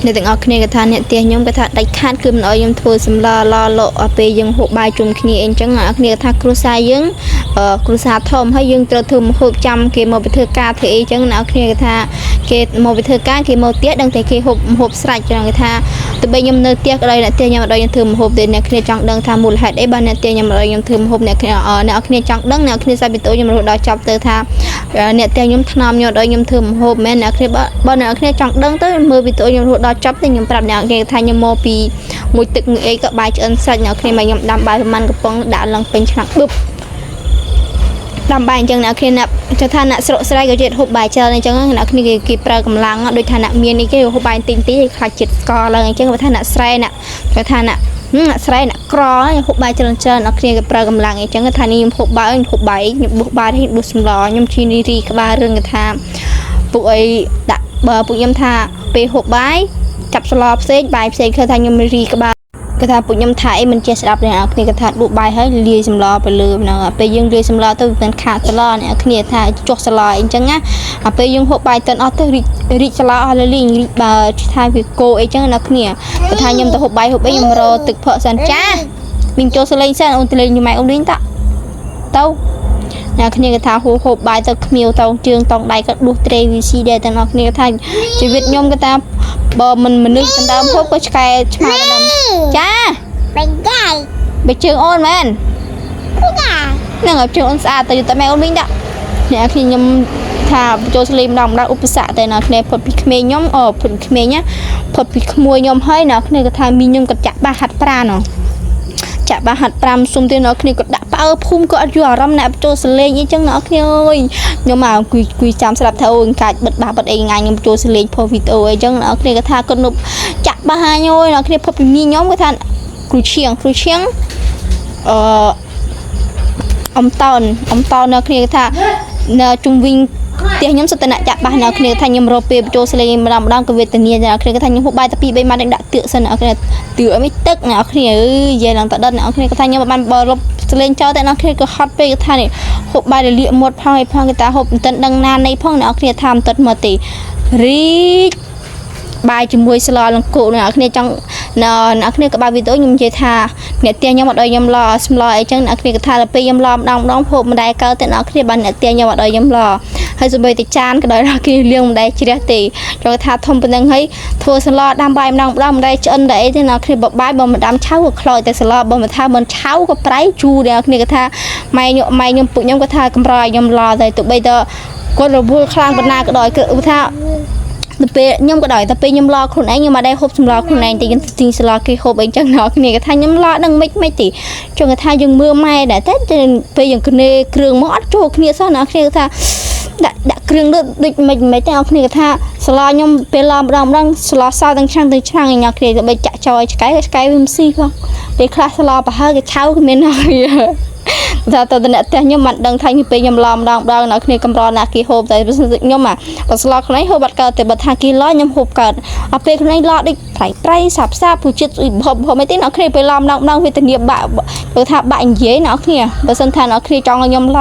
អ្នកទាំងអស់គ្នាគាត់ថាអ្នកផ្ទះខ្ញុំគាត់ថាដាច់ខាតគឺមិនអោយខ្ញុំធ្វើសម្លឡលក់ឲ្យពេលយើងហូបបាយជុំគ្នាអីអញ្ចឹងអ្នកគ្នាគាត់ថាគ្រួសារយើងអឺគ្រួសារធំហើយយើងត្រូវធ្វើម្ហូបចាំគេមកទៅធ្វើការធ្វើអីអញ្ចឹងអ្នកគ្នាគាត់ថាគេមកទៅធ្វើការគេមកផ្ទះដឹងតែគេហូបម្ហូបស្រេចចឹងគាត់ថាទោះបីខ្ញុំនៅផ្ទះក៏ដោយអ្នកផ្ទះខ្ញុំអត់ឲ្យខ្ញុំធ្វើម្ហូបទេអ្នកគ្នាចង់ដឹងថាមូលហេតុអីបានអ្នកផ្ទះខ្ញុំអត់ឲ្យខ្ញុំធ្វើម្ហូបអ្នកគ្នាអឺអ្នកគ្នាចង់ដឹងអ្នកគ្នាសាប់វីដេអូខ្ញុំរហូតដល់ចប់ទៅថាអ្នកផ្ទះខ្ញុំថ្នមខ្ញុំអត់ឲ្យខ្ញុំធ្វើម្ហូបមែនអ្នកគ្នាបើបើអ្នកគ្នាចង់ដឹងទៅមើលវីដេអូខ្ញុំរហូតដល់ចប់ទៅខ្ញុំប្រាប់អ្នកគ្នាថាខ្ញុំមកពីមួយទឹកមួយអីក៏បាយឆ្អិនសាច់អ្នកគ្នាមកខ្ញុំដាំបាយប្រហែលកំប៉ុងដាក់ឡើងពេញឆ្នាំងបឹប ដាំបាយអញ្ចឹងអ្នកគ្នាអ្នកចង់ថាអ្នកស្រុកស្រែក៏ចិត្តហូបបាយច្រើនអញ្ចឹងអ្នកគ្នាគេគេប្រើកម្លាំងដូចថាអ្នកមាននេះគេហូបបាយតិចតិចខ្លាចចិត្តស្កឡើងអញ្ចឹងបើថាអ្នកស្រែអ្នកគេថាអ្នកអ្នកស្រែអ្នកក្រហូបបាយច្រើនច្រើនអ្នកគ្នាគេប្រើកម្លាំងអញ្ចឹងថានេះខ្ញុំហូបបាយខ្ញុំហូបបាយខ្ញុំបុះបាយខ្ញុំបុះសម្លខ្ញុំជីនីរីក្បាលរឿងគេថាពួកអីដាក់បើពួកខ្ញុំថាពេលហូបបាយចាប់ស្លផ្សេងបាយផ្សេងគឺថាខ្ញុំរីក្បាល គេថាពួកខ្ញុំថាអីមិនចេះស្ដាប់អ្នកនរគ្នាគេថាដួសបាយហើយលាយសម្លទៅលើហ្នឹងពេលយើងលាយសម្លទៅវាមិនខាតសម្លអ្នកនរគ្នាថាចុះសម្លអីអញ្ចឹងណាអាពេលយើងហូបបាយតិនអស់ទៅរីករីកសម្លអស់លលីងរីកបើថាវាគោអីចឹងអ្នកគ្នាគេថាខ្ញុំទៅហូបបាយហូបអីខ្ញុំរកទឹកផឹកសិនចាមីងចូលសលេងសិនអូនទៅលេងយម៉ែអូនលេងតាទៅអ្នកគ្នាគេថាហូបហូបបាយទៅគ្មៀវតោងជើងតោងដៃក៏ដួសត្រេវីស៊ីដែរទាំងអស់គ្នាគេថាជីវិតខ្ញុំគេថាបើមិនមនុស្សដណ្ដើមហូបក៏ឆ្កែឆ្មាដណ្ដើមចា Bánh dày. បីជើងអូនមែន Thế nào? ហ្នឹងហើយជើងអូនស្អាតទៅតែម៉ែអូនវិញដាក់អ្នកគ្នាខ្ញុំថាបញ្ចូលស្លីម្ដងម្ដងឧបសគ្គតែអ្នកគ្នាផុតពីក្មេងខ្ញុំអូផុតពីក្មេងណាផុតពីក្មួយខ្ញុំហើយអ្នកគ្នាក៏ថាមីខ្ញុំក៏ចាក់បាសហាត់ប្រាណហ៎ចាក់បាសហាត់5សុំទៀតអ្នកគ្នាក៏ដាក់ផ្អើភូមិក៏អត់យល់អារម្មណ៍អ្នកបញ្ចូលសលេងអីចឹងអ្នកគ្នាអើយខ្ញុំមកអង្គុយអង្គុយចាំស្រាប់ថាអូនកាច់បិទបាសបិទអីថ្ងៃខ្ញុំចូលសលេងផុសវីដេអូអីចឹងអ្នកគ្នាក៏ថាគាត់នុបចាក់បាសហើយអើយអ្នកគ្នាផុតពីមីខ្ញុំក៏ថាគ្រូឈៀងគ្រូឈៀងអឺ អំតោនអំតោននៅគ្នាថានៅជុំវិញផ្ទះខ្ញុំសុទ្ធតែអ្នកចាក់បាសនៅគ្នាថាខ្ញុំរកពេលបញ្ចូលសលេងម្ដងម្ដងក៏វេទនាអ្នកគ្នាថាខ្ញុំហូបបាយតែ2 3ម៉ាត់ដាក់ទឿកសិនអ្នកគ្នាទឿកអីមិនទឹកអ្នកគ្នាអើយយាយឡើងតដិតអ្នកគ្នាគាត់ថាខ្ញុំបានបើលុបសលេងចោលតែអ្នកគ្នាក៏ហត់ពេកថានេះហូបបាយរលាកមាត់ផងឯផងគេថាហូបមិនទាន់ដឹងណានៃផងអ្នកគ្នាថាមិនទាន់មកទេរីក បាយជាមួយស្លលង្គោអ្នកគ្នាចង់អ្នកគ្នាក៏បាយវីដេអូខ្ញុំនិយាយថាអ្នកផ្ទះខ្ញុំអត់ឲ្យខ្ញុំឡសម្លអីចឹងអ្នកគ្នាក៏ថាដល់ពេលខ្ញុំឡម្ដងម្ដងហូបមិនដែលកើតទេអ្នកគ្នាបានអ្នកផ្ទះខ្ញុំអត់ឲ្យខ្ញុំឡហើយសូម្បីតែចានក៏ដោយដល់គេលាងមិនដែលជ្រះទេចង់ថាធំប៉ុណ្ណឹងហើយធ្វើស្លដាំបាយម្ដងម្ដងមិនដែលឆ្អិនតែអីទេអ្នកគ្នាបើបាយបើមិនដាំឆៅក៏ខ្លោចតែស្លបើមិនថាមិនឆៅក៏ប្រៃជូរអ្នកគ្នាក៏ថាម៉ែខ្ញុំម៉ែខ្ញុំពុកខ្ញុំក៏ថាកម្រឲ្យខ្ញុំឡតែទោះបីតគាត់រវល់ខ្លាំងប៉ុណ្ណាក៏ដោយគឺថា ទៅពេលខ្ញុំក៏ដោយតែពេលខ្ញុំឡខ្លួនឯងខ្ញុំអត់ដែលហូបសម្លខ្លួនឯងទេខ្ញុំទិញសម្លគេហូបអីចឹងដល់គ្នាគេថាខ្ញុំឡដឹងមិនមិនទេចង់គេថាយើងមើលម៉ែដែរតែពេលយើងគ្នាគ្រឿងមកអត់ចូលគ្នាសោះណាគ្នាគេថាដាក់ដាក់គ្រឿងដូចដូចមិនមិនទេអ្នកគ្នាគេថាស្លខ្ញុំពេលឡម្ដងម្ដងស្លសទាំងឆ្នាំងទាំងឆ្នាំងឯអ្នកគ្នាទៅបីចាក់ចោលឲ្យឆ្កែឆ្កែវាមិនស៊ីផងពេលខ្លះស្លប្រហើគេឆៅគ្មានហើយ ថាតើអ្នកផ្ទះខ្ញុំមិនដឹងថាពេលខ្ញុំឡម្ដងម្ដងអ្នកគ្នាកម្រណាស់គេហូបតែបើខ្ញុំអាបើស្លខ្លួនឯងហូបអត់កើតទេបើថាគេឡខ្ញុំហូបកើតអត់ពេលខ្លួនឯងឡដូចប្រៃប្រៃសាបសាបពូជាតិហូបហូបមិនទេអ្នកគ្នាពេលឡម្ដងម្ដងវេទនាបាក់បើថាបាក់និយាយអ្នកគ្នាបើសិនថាអ្នកគ្នាចង់ឲ្យខ្ញុំឡ